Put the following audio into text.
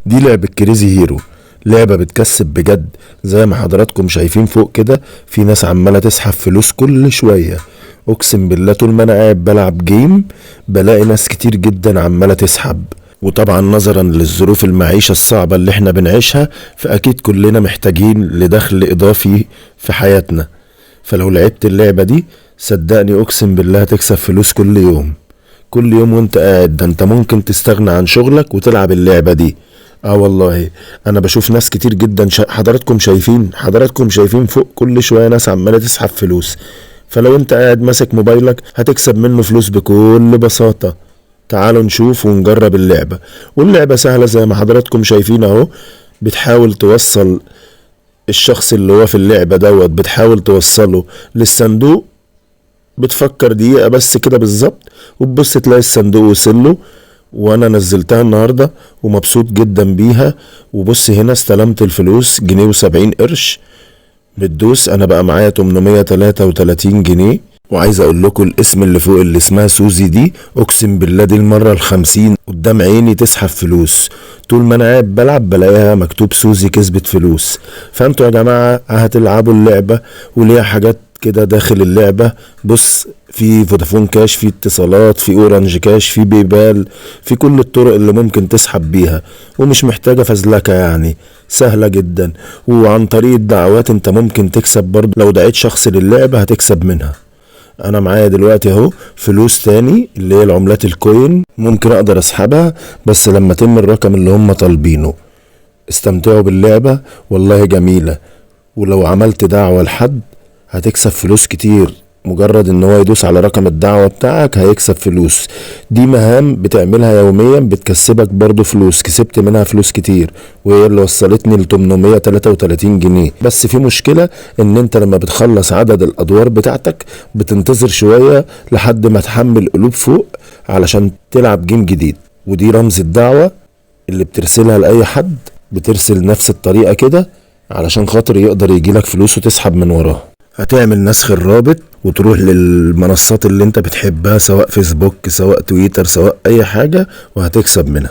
دي لعبة Crazy Hero، لعبة بتكسب بجد. زي ما حضراتكم شايفين فوق كده في ناس عمالة تسحب فلوس كل شوية. اقسم بالله طول ما انا قاعد بلعب game بلاقي ناس كتير جدا عمالة تسحب. وطبعا نظرا للظروف المعيشة الصعبة اللي احنا بنعيشها فاكيد كلنا محتاجين لدخل اضافي في حياتنا. فلو لعبت اللعبة دي صدقني اقسم بالله هتكسب فلوس كل يوم، كل يوم وانت قاعد. ده انت ممكن تستغنى عن شغلك وتلعب اللعبة دي. والله انا بشوف ناس كتير جدا، حضراتكم شايفين فوق كل شوية ناس عمالة تسحب فلوس. فلو انت قاعد ماسك موبايلك هتكسب منه فلوس بكل بساطة. تعالوا نشوف ونجرب اللعبة. واللعبة سهلة زي ما حضراتكم شايفين اهو. بتحاول توصل الشخص اللي هو في اللعبة دوت، بتحاول توصله للصندوق. بتفكر دقيقة بس كده بالظبط وتبص تلاقي الصندوق وصله. وانا نزلتها النهاردة ومبسوط جدا بيها. وبص هنا استلمت الفلوس جنيه وسبعين قرش. بتدوس انا بقى معايا 833 جنيه. وعايز اقول لكم الاسم اللي فوق اللي اسمها سوزي دي، اقسم بالله دي المرة ال50 قدام عيني تسحب فلوس. طول ما انا قاعد بلعب بلاقيها مكتوب سوزي كسبت فلوس. فانتوا يا جماعة هتلعبوا اللعبة وليها حاجات كده داخل اللعبة. بص في فودافون كاش، في اتصالات، في اورنج كاش، في بيبال، في كل الطرق اللي ممكن تسحب بيها، ومش محتاجة فزلكة يعني، سهلة جدا. وعن طريق الدعوات انت ممكن تكسب برضه، لو دعيت شخص للعبة هتكسب منها. انا معايا دلوقتي اهو فلوس تاني اللي هي العملات الكوين، ممكن اقدر اسحبها بس لما تم الرقم اللي هم طالبينه. استمتعوا باللعبة والله جميلة. ولو عملت دعوة لحد هتكسب فلوس كتير، مجرد ان هو يدوس على رقم الدعوة بتاعك هيكسب فلوس. دي مهام بتعملها يوميا بتكسبك برضو فلوس، كسبت منها فلوس كتير وهي اللي وصلتني ل 833 جنيه. بس في مشكلة ان انت لما بتخلص عدد الادوار بتاعتك بتنتظر شوية لحد ما تحمل قلوب فوق علشان تلعب جيم جديد. ودي رمز الدعوة اللي بترسلها لأي حد، بترسل نفس الطريقة كده علشان خاطر يقدر يجيلك فلوس وتسحب من وراها. هتعمل نسخ الرابط وتروح للمنصات اللي انت بتحبها، سواء فيسبوك سواء تويتر سواء اي حاجة، وهتكسب منها.